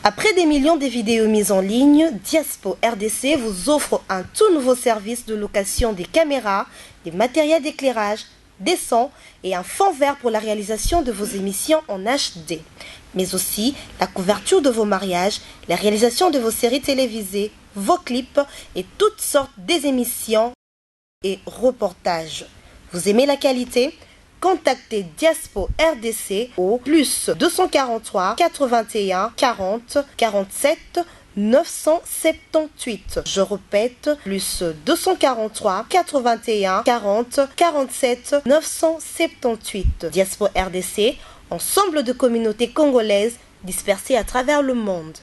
Après des millions de vidéos mises en ligne, Diaspo RDC vous offre un tout nouveau service de location des caméras, des matériels d'éclairage, des sons et un fond vert pour la réalisation de vos émissions en HD, mais aussi la couverture de vos mariages, la réalisation de vos séries télévisées, vos clips et toutes sortes des émissions et reportages. Vous aimez la qualité? Contactez Diaspo RDC au plus 243 81 40 47 978. Je répète, plus 243 81 40 47 978. Diaspo RDC, ensemble de communautés congolaises dispersées à travers le monde.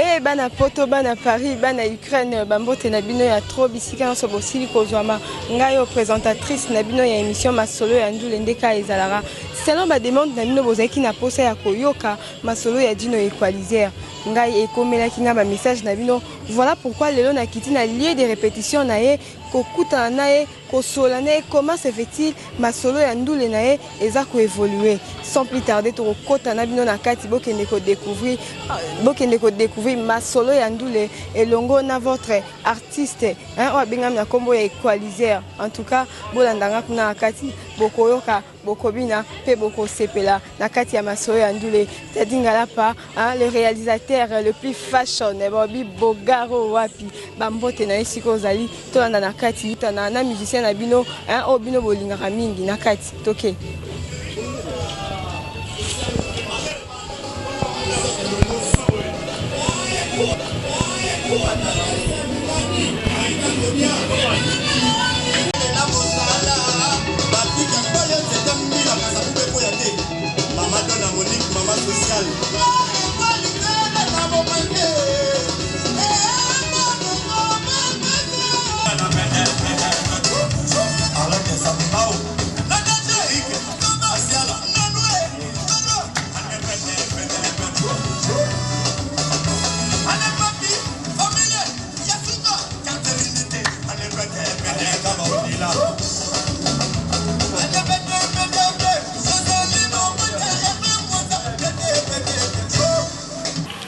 Eh, bana poto bana paris bana ukraine bambote na bino ya trop bisika nyonso bosili kozwama ngai oyo présentatrice na bino ya émission masolo ya ndule nde kaka ezalaka selon bademande na bino bozalaki na mposa ya koyoka masolo ya dino equaliser ngai ekomelaki ngai bamessage na bino voilà pourquoi lelo nakiti na lieu de répétition na ye kokutana na ye Kosolola na ye comment se fait-il masolo ya ndule na ye eza ko evoluer. Sans plus tarder tokokota na bino na kati bokende ko decouvrir bokende ko decouvrir masolo ya ndule elongo na votre artiste hein, oyo abengami na kombo ya Equalizer. En tout cas bolanda nga kuna na kati bokoyoka Bokobina pe bokosepela na kati ya masolo ya ndule. Teddy Ngalapa, hein, le réalisateur le plus fashion, Bobby Bogaro wapi ba mbote na ye siko ozali tolanda na kati na, na musicien na bino hein, oyo bino bolingaka mingi na kati toke.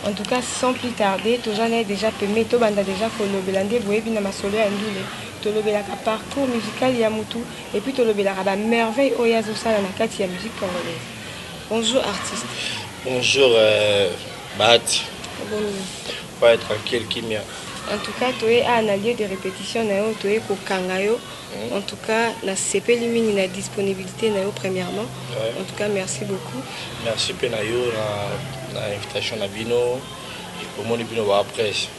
En tout cas, sans plus tarder, toza na ye déjà pembe, tobanda déjà kolobela nde boyebi na masolo ya ndule, tolobelaka parcours musical ya mutu et puis tolobelaka ba merveille oyo azosala na kati ya musique congolaise. Bonjour artiste. Bonjour Bahati. Boni? Ouais, tranquille, kimia. En tout cas, toye awa na lieu de répétition na yo, toye kokanga yo. En tout cas, nasepeli mingi na disponibilité na yo premièrement. Ouais. En tout cas, merci beaucoup. Merci pe na yo na, na invitation na bino. Omoni bino ba presse.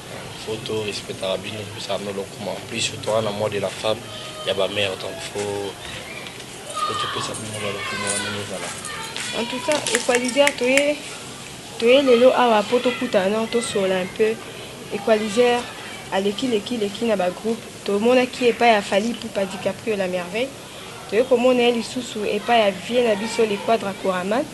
Faut to respectaka bino, topesaka bino lokumu. En plus, toza na mois de la femme ya ba mère, donc faut faut topesa bino ba lokumu wana ndenge ezala. En tout cas, Equalizer toye toye lelo awa po tokutana na yo tosolola un peu. Equalizer aleki leki leki na ba groupe, tomonaki ye epai ya Fally Ipupa DiCaprio la merveille, toye komona ye lisusu epai ya vieux na biso le Quadra Koraman,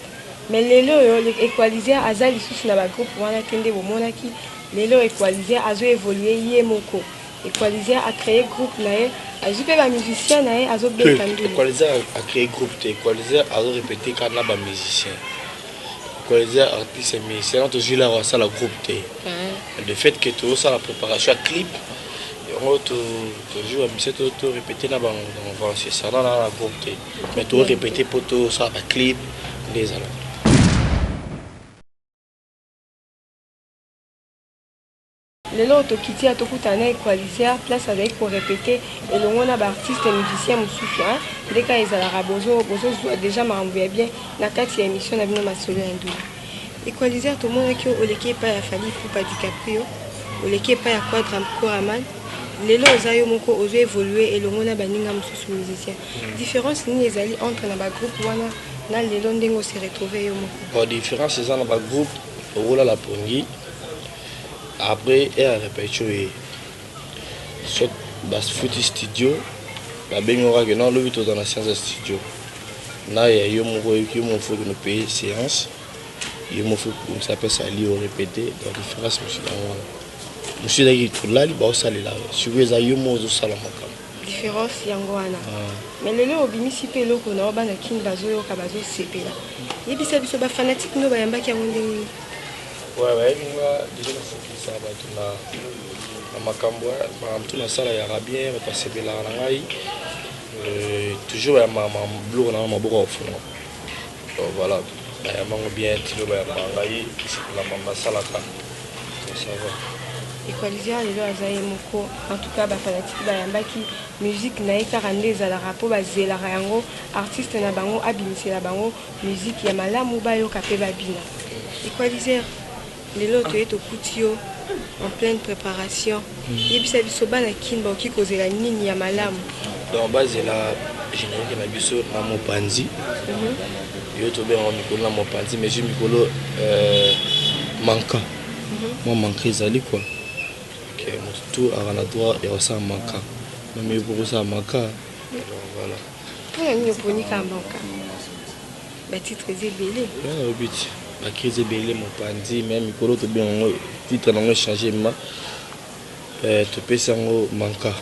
mais lelo oyo le Equalizer aza lisusu na ba groupe wana te nde bomonaki lelo Equalizer azo evoluer ye moko. Equalizer a cree groupe na ye, azui pe ba musiciens na ye azo beta ndule. Equalizer a cree groupe te, Equalizer azo repeter kaka na ba musiciens. Equalizer artiste musicien na tozui laro asala groupe te. Le fait que tozo sala préparation ya clip yango to tozui ba musiciens to to repeter na bango donc voilà c'est ça na na groupe te. Mais to repeter po to sala ba clip nde ezalaka. Lelo oyo tokiti ya tokutana na Equalizer place azali ko repeter elongo na ba artistes musiciens mosusu hein nde kaka ezalaka bozo bozo zua dejà makambo ya bien na kati ya emission na bino masolo ya ndule. Equalizer tomonaki yo oleki epai ya Fally Ipupa DiCaprio oleki epai ya Quadra Koraman lelo oza yo moko ozo evoluer elongo na baninga mosusu musiciens difference nini ezali entre na ba groupes wana? Na lelo ndenge o se retrouver yo moko. Bon, différence eza na ba groupe, okolala pongi, après heure ya répétition oye, soit bafuti studio, babengi yo kaka non, lobi toza na séance ya studio. Na ya yo moko oyoki, yo moko faut okende payer séance, yo moko faut komisa apesa ali orépété. Donc différence mosusu yango wana. Mosusu ezalaki tolali, baosalela, sikoyo eza yo moko ozosala makambo. Différence yango wana. Mais lelo obimisi mpe eloko na yo, bana Kini bazoyoka, bazosepela. Yebisa biso, bafanatiques no bayambaki yango ndenge nini? Ouais, bayebi nga déjà, nasepelisaka bato na makambo, makambo to nasala yaka bien, bato basepelaka na ngai toujours, bayambaka biloko na nga maboko ya kofunga. Donc voilà, bayambango bien, tino bayambaka ngai, esepela mambo nasalaka. Donc ça va. Equaliser lelo aza ye moko. En tout cas, bafanatiques bayambaki musique na ye kaka nde ezalaka, mpo bazelaka yango, artiste na bango abimisela bango musique ya malamu, bayoka mpe babina. Equaliser, lelo toye tokuti yo en pleine préparation. Yebisa biso, bana Kini bakoki kozela nini ya malamu? Donc bazela générique na biso na mopanzi yo, tobengaka mikolo na mopanzi, mais ju mikolo manka mwa manka ezali quoi. Ok, moto tu aka na droit ya kosala manka, meme yo mpo kosala manka. Donc voilà. Mpona nini oponi kaka manka? Batitre eza ebele. Nalobi ti bacrise ebele mopanzi, mais mikolo tobenga yango, titre nango échange ma topesi yango manka.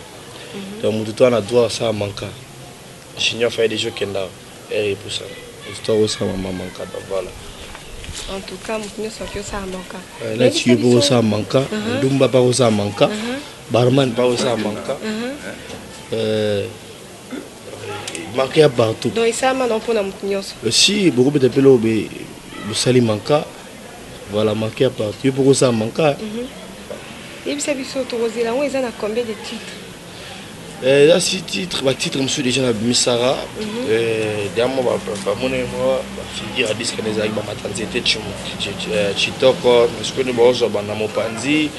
Donc moto to ana droit asala manka. Junior faye déjà okenda ere epusana, moto to akosala mama manka. Donc voilà. En tout cas, moto nyonso akoki osala manka. Neti yo mpo kosala manka, ndumba mpa kosala manka, barman mpa kosala manka, manka ya partout. Donc esalama na mpona moto nyonso. Si bokobeta mpe loo bosali manka, voilà, manka ya partout, yo mpo kosala manka. Yebisa biso, tokozela yango eza na combien de titres? Eza six titres. Batitre mosusu déjà nabimisaka deya, mwa bamoni mwa bafigure ya disque na ezalaki bamata nzete chitoko. Sikoyo bazwa banda mopanzi,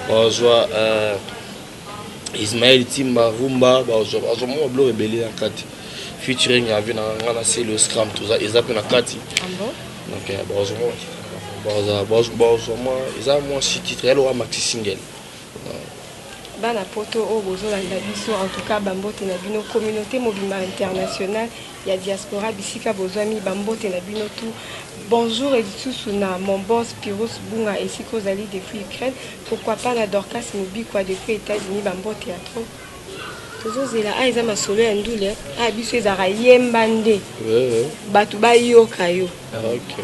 bazwa Ismael Timba Rumba, bazwa mwa biloko ebele na kati, featuring ave na nga na Selo Scram, eza mpe na kati. Donc bazwa mwa, eza mwa six titres, ya loka maxi single. Bana Poto oyo bozolanda biso, en tout cas bambote na bino, communauté mobimba internationale ya diaspora, bisika bozwami, bambote na bino tout. Bonjour lisusu na mon boss Pirus Bunga, esika ozali depuis Ukraine. Pourquoi pas na Dorcas Mobikwa depuis États-Unis, bambote ya trop. Tozozela a eza masolo ya ndule a biso, ezalaka yemba nde bato bayoka yo.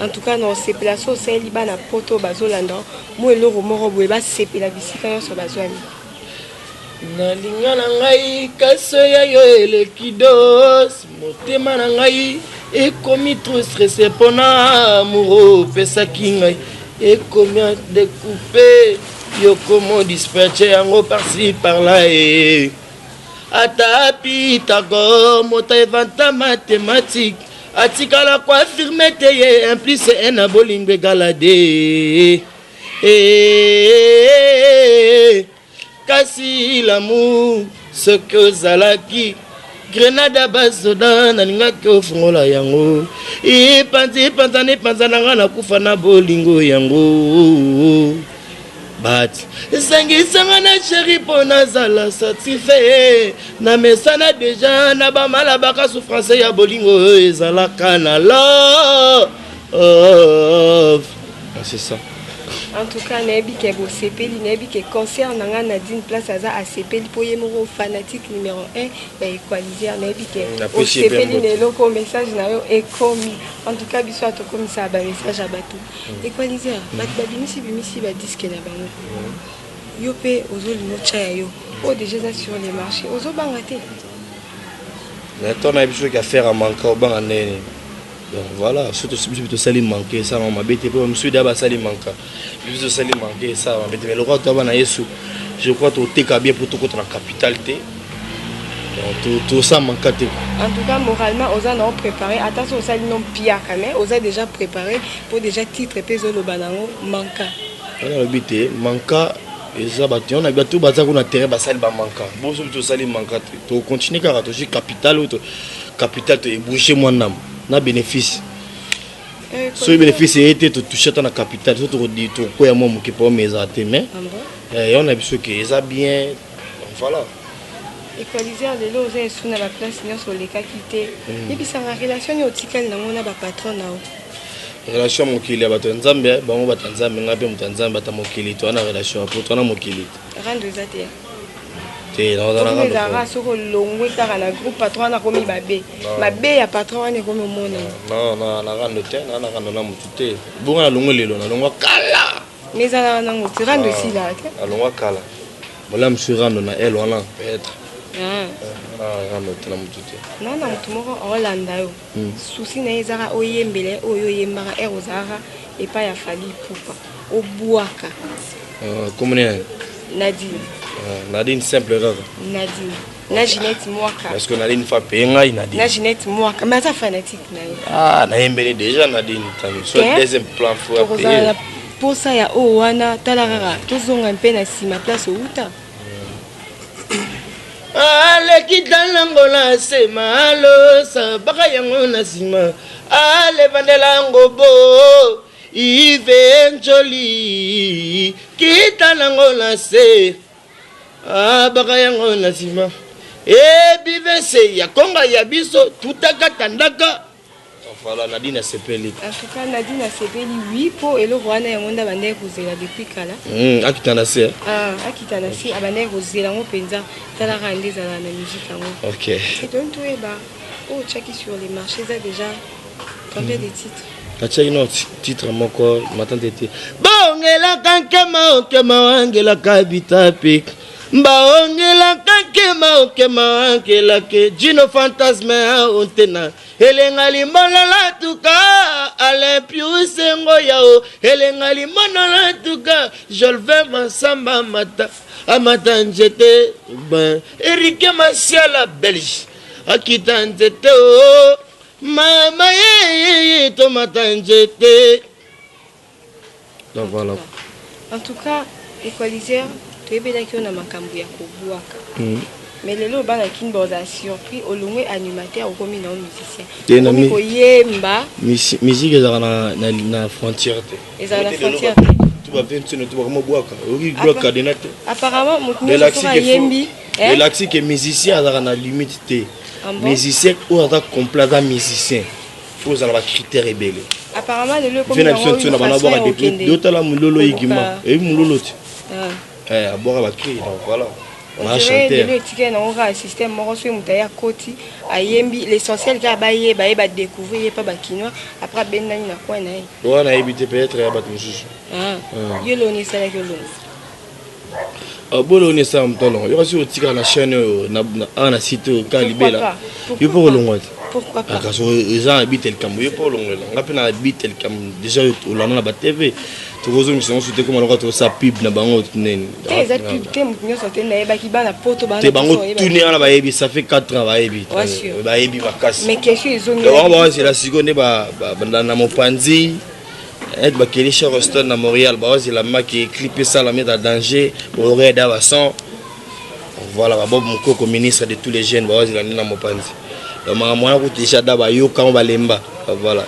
En tout cas, na osepela so osaleli bana Poto bazolanda mo eloko moko boye, basepela bisika nyonso bazwami. Nalinga na ngai kaso ya yo eleki dose, motema na ngai ekomi trop stressé mpona amour opesaki ngai, ekomi découpe, yo komo dispatche yango par-ci par-là. E ata Pythagore, moto inventa mathématique, atikala koaffirmer te ye 1 plus 1 na bolingo égale 2. Kasi l'amour, soki ozalaki grenade ya basoda, nalingaki ofungola yango, epanzi epanzana epanzana, nga nakufa na bolingo yango. Bati esangisanga na chéri mpo nazala satisfait, na mesana déjà na bamala baka souffrance ya bolingo oyo ezalaka na love. C'est ça. En tout cas, nayebi ke bosepeli, nayebi ke concert na ngai Nadine Place aza asepeli, mpo ye moko fanatique numéro 1 ya Equaliser. Nayebi ke osepeli na eloko, message na yo ekomi. En tout cas, biso atokomisaka bamessage ya bato. Equaliser, bato babimisi bimisi badisque na bango, yo mpe ozolinga otya ya yo oyo déjà eza sur le marché, ozobanga te? Mais to nayebi soki affaire ya manka, obanga ndenge? Donc voilà, surtout biso tosali manque, esalama mabe te, mpo mosusu da basali manka, biso tosali manque, esalama mabe te. Mais lokola toya bana Yesu, je crois toteka bien mpo tokota na capital te, donc tosala manka te. En tout cas, moralement oza na préparé, ata so osali no mpiaka, mais oza déjà préparé mpo déjà titre mpe ezoloba nango manka. Wana alobi te manka eza bato yango na bato baza kuna terrain, basali bamanka boso, biso tosali manka te, tokontinue kaka, tozwi capital oyo, capital to ebouge mwa ndambo na bénéfice. Soki bénéfice eye te, totouche ata na capital, so tokokwea mwa moke po mais ezala te, mais yango na biso ke eza bien, voilà. Equaliser, lelo oza esu na baplace nyonso olekaki te. Yebisanga relation nini otikali nango na bapatron na yo? Relation ya mokili, ya bato ya Nzambe. Bango bato ya Nzambe, ngai mpe moto ya Nzambe. Ata mokili, toza na relation po toza na mokili. Rando eza te? Te. Ezalaka soki olongwe kaka na groupe, patron wana akomi mabe, mabe ya patron wana ekomi omonana. Non, na rando te, na rando na motu te. Bongo nalongwe lelo? Nalongwa kala. Mais ezalaka nango te, rando esilaka te. Nalongwa kala. Bola mosu rando na ele wana peut-être na rando te, na motu te. Na motu moko aolanda yo, susi na ye ezaka oyembela oyo oyembaka ere ozalaka epai ya Fally Ipupa, obwaka. Komoni nani? Nadine. Nadine simple kaka. Nadine na Ginette Mwaka. Parce que Nadine fa paye ngai, Nadine. Na Ginette Mwaka, mais aza fanatique na ye. Ah, nayembeli déjà Nadine tami so deuxième plan fo. Tokozala na posa ya oyo wana. Tala kaka, tozonga mpe na nsima, place outa. Aleki talango na nsema, alosa baka yango na nsima, alevandela yango bo ive njoli kita nango na se, abaka yango na nsima ebivese ya konga ya biso tutaka tandaka. Voilà, Nadine asepeli. En tout cas, Nadine asepeli, oui, mpo eloko wana yango nde abandaki kozela depuis kala. Akita na se. Akita na se, abandaki kozela yango mpenza. Talaka nde ezalaka na musique yango. Etoni toyeba oyo otiaki sur le marché eza déjà combien de titres? Natiaki no titre moko, matante te. Baongelaka nkema okema, wangelaka bitape, baongelaka nkema okema, wangelake jino fantasme ontena elenga limbono latuka Alain Piusengo yao elenga limbono latuka Jolvin Masamba mata amata nzete ben Erike Masiala Belge akita nzete o mama ye tomata nzete. Donc voilà. En tout cas, Equaliser, toyebelaki yo na makambo ya kobwaka, mais lelo bana Kini bazala surpris, olongwe animateur, okomi na yo musicien. Te, okomi koyemba. Musique ezalaka na frontière te. Ezala na frontière te. To ba 20 to bakoma bwaka, oyoki gloire cadena te. Apparemment moto nyonso soki ayembi. Elakisi ke musicien azalaka na limite te. Ah bon? Musicien oyo aza complet, aza musicien, faut ozala bacritère ebele. Apparemment lelo vie na biso ntina bana bwaka depuis dotala mololo igima, eyebi mololo te. Abwaka bacri, donc voilà. Lelo etikali nango kaka système moko, soki moto aye, akoti, ayembi, l'essentiel kaka bayeba ye, badécouvrir ye mpa bakinois, après abendani na coin na ye. Wana nayebi te, peut-être ya bato mosusu. Yo eloni esalaki olongo? Bolo oni esala moto alongo. Yoka, soki otikala na chaîne oyo awa na site oyo ka libela, yo mpo kolongwa te. Pourquoi pas? Kasi eza na bite likambo, yo mpo olongwela nga mpe na bite likambo. Déjà olanda na batv, tokozongisa yango su te, koma loka tokosala pub na bango nini. Te, eza pub te, moto nyonso te nayebaki bana Poto. Te, bango tuni wana bayebi, ça fait 4 ans bayebi, bayebi makasi. Mais question ezongi. Bango bazela sikoyo nde na mopanzi ete bakeli Charleston na Montréal, baozela maki clip esalami eza danger, oreda bason. Voilà, babob Mokoko, ministre de tous les jeunes, baozela nde na mopanzi. Donc makambo wana kutu déjà da bayoka ngo, balemba. Voilà,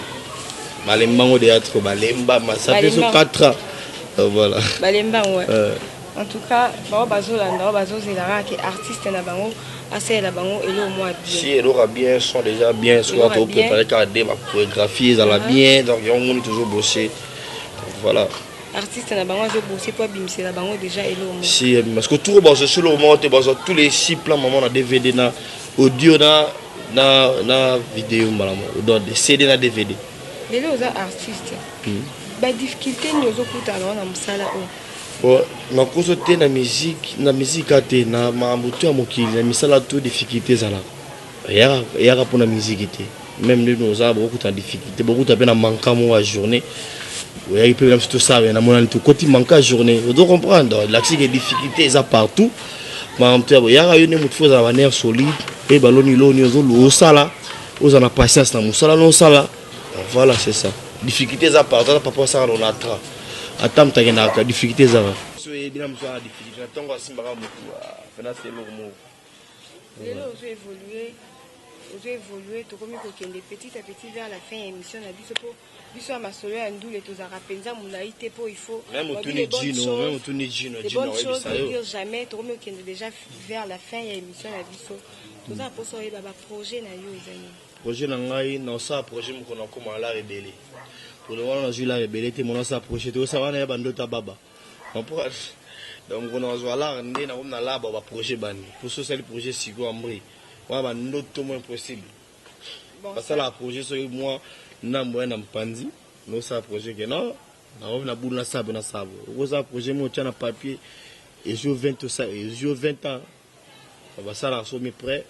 balemba ngo déjà trop, balemba, ça fait so 4 ans. Voilà. Balemba ngo. En tout cas, bango bazolanda, bao bazozela kaka ke artiste na bango asalela bango eloko mwa bien. Si eloko bien sont déjà bien, soki topréparé kaka de bachorégraphie ezala bien, donc yango moni toujours bosser, donc voilà. Artiste na bango azobose mpo abimisela bango déjà eloko moko. Si, parce que tour bazwa sur eloko moko te, bazwa tous les six plans mama na DVD, na audio, na vidéo mbala moko, donc CD na DVD. Lelo oza artiste, badifficulté nini ozokutana nango na mosala oyo? Bon, nakoso te na musique, na musique ka te, na makambo to ya mokili, na misala to difficulté ezalaka, eyaka mpona musique te. Même nde oza, bokokuta na difficulté, bokuta mpe na manka moko ya journée, oyaki mpe na biso tosala, namonani tokoti manka ya journée, ozo comprendre. Lakisi ke difficulté eza partout. Makambo to ya boyaka, yo nde motu fo ozala banerf solide, e baloni loni osala, ozala na patience na mosala na osala. Voilà, c'est ça, difficulté eza partout. Ata papa osala na onatra, ata moto akendaka, difficulté ezaka. So oyebi na mosu ana difficulté na ntongo, asimbaka motu fena se eloko moko. Lelo ozo évolue. Ozo évoluer, tokomi kokende petit à petit vers la fin ya émission na biso, mpo biso ya Masolo ya Ndule tozalaka mpenza molai te, mpo il faut Même otuni Gino, même otuni Gino, les bonnes choses ne durent jamais. Tokomi kokende déjà vers la fin ya émission na biso. Toza na mposa oyeba baprojet na yo eza nini? Projet na ngai, naosala projet moko, nakoma lar ebele. Polo wana nazwi lar ebele te, mona osala projet te, osala wana ya bandoto ya baba. Donc mokolo nazwa lar nde nakomi na lar, baprojet bandi. Poso osali projet sikoyo, ambri wana bandoto mo impossible. Basalaka projet soki mwa ndambo ya na mopanzi, nosala projet ke non, nakomi na bulu, nasala bo, nasala bo. Okozala projet mo otya na papier, ezwi 20, ezwi 20 ans. Basalaka so mi prêt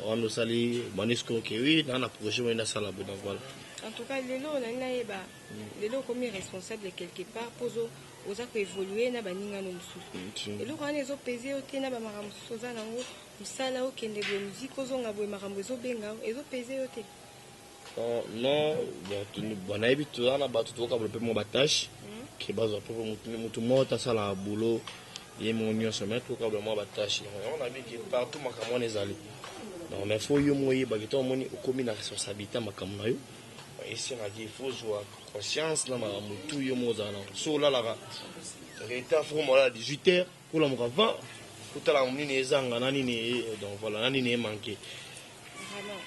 wana, osali bandi sikoyo ke oui, naa na projet moi nasala bo. Donc voilà. En tout cas, lelo nani nayeba, lelo okomi responsable quelque part, mpo oza koévolue na baningano mosusu. Eloko wana ezopese yo te na bamakambo mosusu oza nango, mosala, okende boye, miziki, ozonga boye, makambo ezobenga yo, ezopese yo te? Non, bon, nayebi toza na bato, tokokabola mpe mwa batâche ke bazwa mpo motu moko tasalaka boulot ye moko nyonso, mais tokokabola mwa batâche yango. Nayebi ke partout makambo wana ezali. Donc mais faut yo moko oyebaki to omoni okomi na responsabilité ya makambo na yo, esengaki faut ozwa conscience na makambo tu yo moko ozala nango. So olalaka retard, faut komolala 18 heures, kolamuka 20, kotala nini ezanga na nini. Donc voilà, na nini emanke. Vraiment,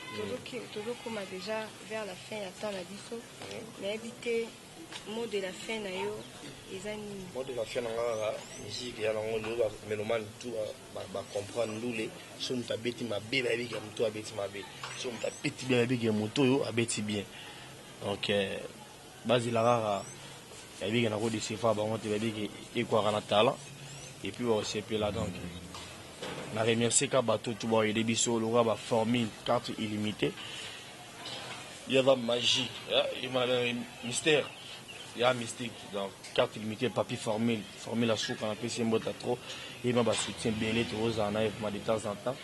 tozokóma déjà vers la fin ya temps na biso. Nayebi te, mot de la fin na yo eza nini? Mot de la fin na nga kaka musique ya nango. Lelo bamélomane tout bacomprendre ndule. So moto abeti mabe, bayebiki ya moto abeti mabe. So moto abeti bien, bayebiki ya moto oyo abeti bien. Donc bazela kaka, bayebiki nakodecevoir bango te, bayebiki ekwaka na talent et puis bakosepela. Donc na remercie ka bato tu baoyede biso lokola baformule carte illimité ya va magie mystère ya mystique. Donc carte illimité, papi formule, formule asuka, napesi ye mbota trop, yeba basoutien ebele, tokozala na ye vraiment de temps en temps.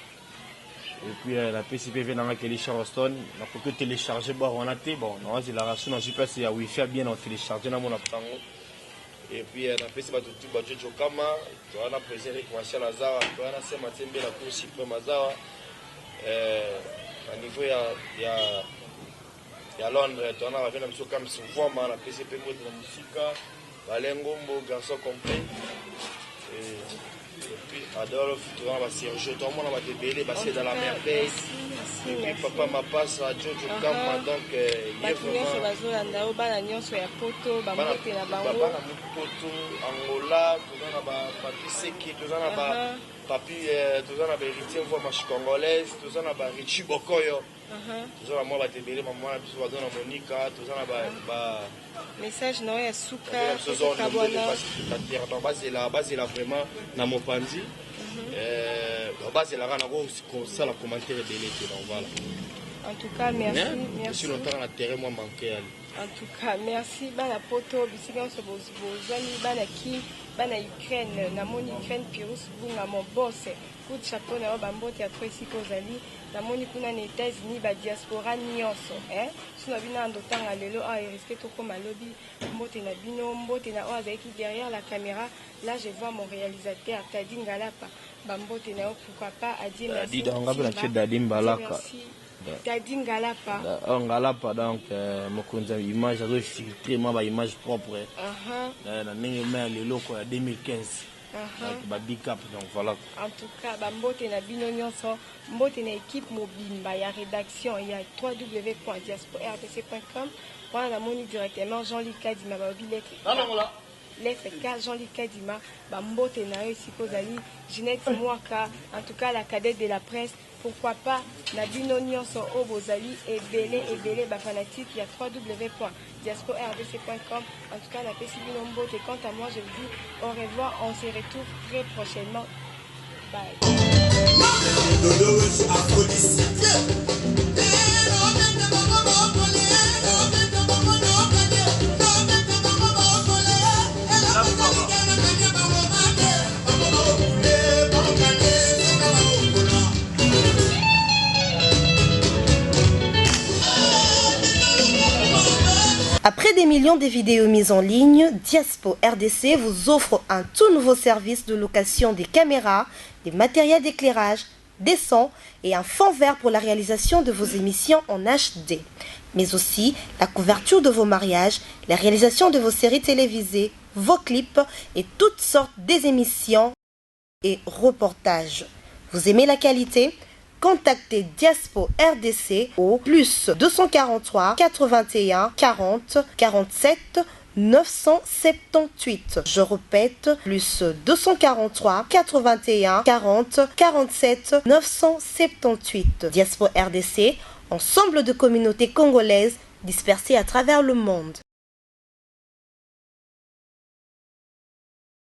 Et puis napesi mpe ve nanga Keli Charleston. Nakoki otélécharge bar wana te. Bon, nawazelaka so nazwi place ya wifi ya bien, na otélécharge, namona pango. Et puis napesi bato tu bajojo kama, toza na président Eric Marshal azawa, toza na se Matie Mbela, cour suprême azawa na niveau ya Londres. Toza na bave na biso Kams Mvwama, napesi mpe mbote na mosika, Balengombo garçon complet, et puis Adolphe, toza na basergio, toamona bato ebele baseda la merveille, et puis papa Mapasa, Jojo Kama. Donc bato nyonso bazolanda yo, bana nyonso ya Poto, bambote na bango. Bana Poto, Angola, toza na bapapi Seki, toza na bapapi, toza na bahéritier Mvwa Mashi congolaise, toza na barichi Bokoyo, toza na mwa bato ebele, mama na biso baza na Monika, toza na Message na oyo ya suka? Donc bazela, bazela vraiment na mopanzi, bazelaka na kosala commentaire ebele te. Donc voilà. En tout cas, merci, merci. Longtemps na terrain mwa manque ali. En tout cas, merci bana Poto, bisika nyonso bozwami, bana Ki, bana Ukraine. Namoni Ukraine, Pirus Bunga, mon boss, coup de chapeau na yo, bambote ya trop esika ozali. Namoni kuna na États-Unis, badiaspora nyonso so na bino ando ntanga lelo awa erisque tokóma lobi. Mbote na bino, mbote na oyo azalaki derrière la caméra. Là, je vois mon réalisateur Tadi Ngalapa, bambote na yo. Pourquoi pas Adie? Merci Dadi Mbalaka. Dadi Ngalapa. Oh, Ngalapa, donc mokonzi ya image, azofiltre mwa baimage propre na ndenge ma ya leloko ya 2015, donc babig up. Donc voilà. En tout cas, bambote na bino nyonso, mbote na équipe mobimba ya rédaction ya www.diasporardc.com. Wana namoni directement Jean-Luc Kadima, balobi lettre K, Jean-Luc Kadima, bambote na yo esika ozali. Ginette Mwaka, en tout cas la cadette de la presse. Pourquoi pas na bino nyonso oyo bozali ebele ebele, bafanatike ya www.diasporardc.com. En tout cas, napesi bino mbote. Quant à moi, je vous dis au revoir, on se retrouve très prochainement. Bye. Dolores aphrodisiaque. Après des millions de vidéos mises en ligne, Diaspo RDC vous offre un tout nouveau service de location des caméras, des matériels d'éclairage, des sons et un fond vert pour la réalisation de vos émissions en HD, mais aussi la couverture de vos mariages, la réalisation de vos séries télévisées, vos clips et toutes sortes des émissions et reportages. Vous aimez la qualité? Contactez Diaspo RDC au plus 243 81 40 47 978. Je répète, plus 243 81 40 47 978. Diaspo RDC, ensemble de communautés congolaises dispersées à travers le monde.